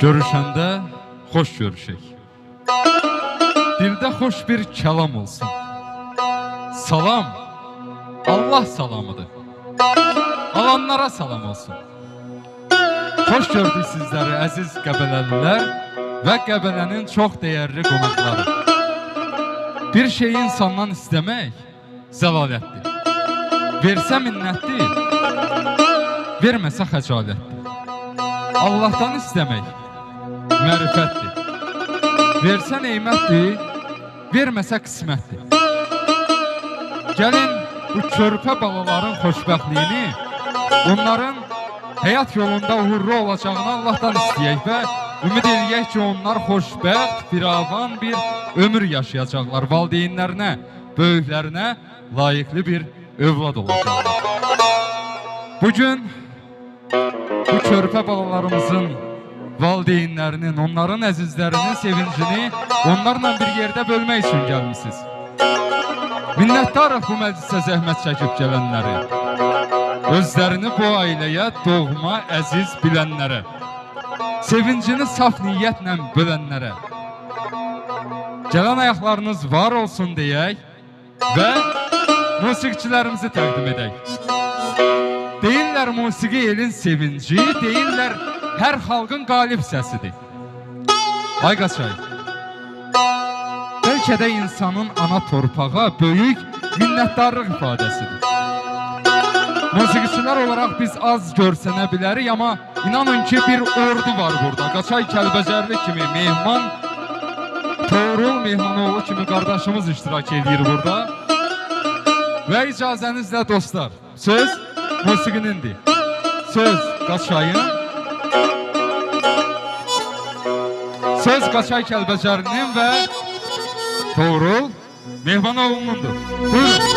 Görüşəndə xoş görüşək. Dildə xoş bir kəlam olsun. Salam Allah salamıdır. Alanlara salam olsun. Xoş gördük sizləri əziz Qəbələlilər və Qəbələnin çox dəyərli qonaqları. Bir şeyi insandan istəmək zəlalətdir. Versə minnətdir, verməsə xəcalətdir. Allahdan istəmək mərifətdir. Versə neymətdir, verməsə qismətdir. Gəlin bu körpə balaların xoşbəxtliyini, onların həyat yolunda uğurlu olacağını Allahdan istəyək və ümid eləyək ki, onlar xoşbəxt, firavan bir ömür yaşayacaqlar. Valideynlərinə, böyüklərinə layiqli bir övlad olacaqlar. Bugün bu körpə balalarımızın valideynlərinin, onların əzizlərinin sevincini onlarla bir yerdə bölmək üçün gəlmisiniz. Minnətdarıq bu məclisə zəhmət çəkib gələnləri, özlərini bu ailəyə doğma, əziz bilənlərə, sevincini saf niyyətlə bölənlərə, gələn ayaqlarınız var olsun deyək və musiqiçilərimizi təqdim edək. Deyirlər musiqi elin sevinci, deyirlər hər xalqın qalib səsidir. Ay Qaçay, bəlkə də insanın ana torpağa böyük minnətdarlıq ifadəsidir. Musiqiçilər olaraq biz az görsənə bilərik, amma inanın ki bir ordu var burada. Qaçay Kəlbəcərli kimi mehman, Toğrul Mehmanoğlu kimi qardaşımız iştirak edir burada. Və icazənizlə dostlar, söz musiqinindir. Söz Qaçayın, söz Qaçay Kəlbəcərlinin və Toğrul Mehmanoğlu'nundur. Buyurun.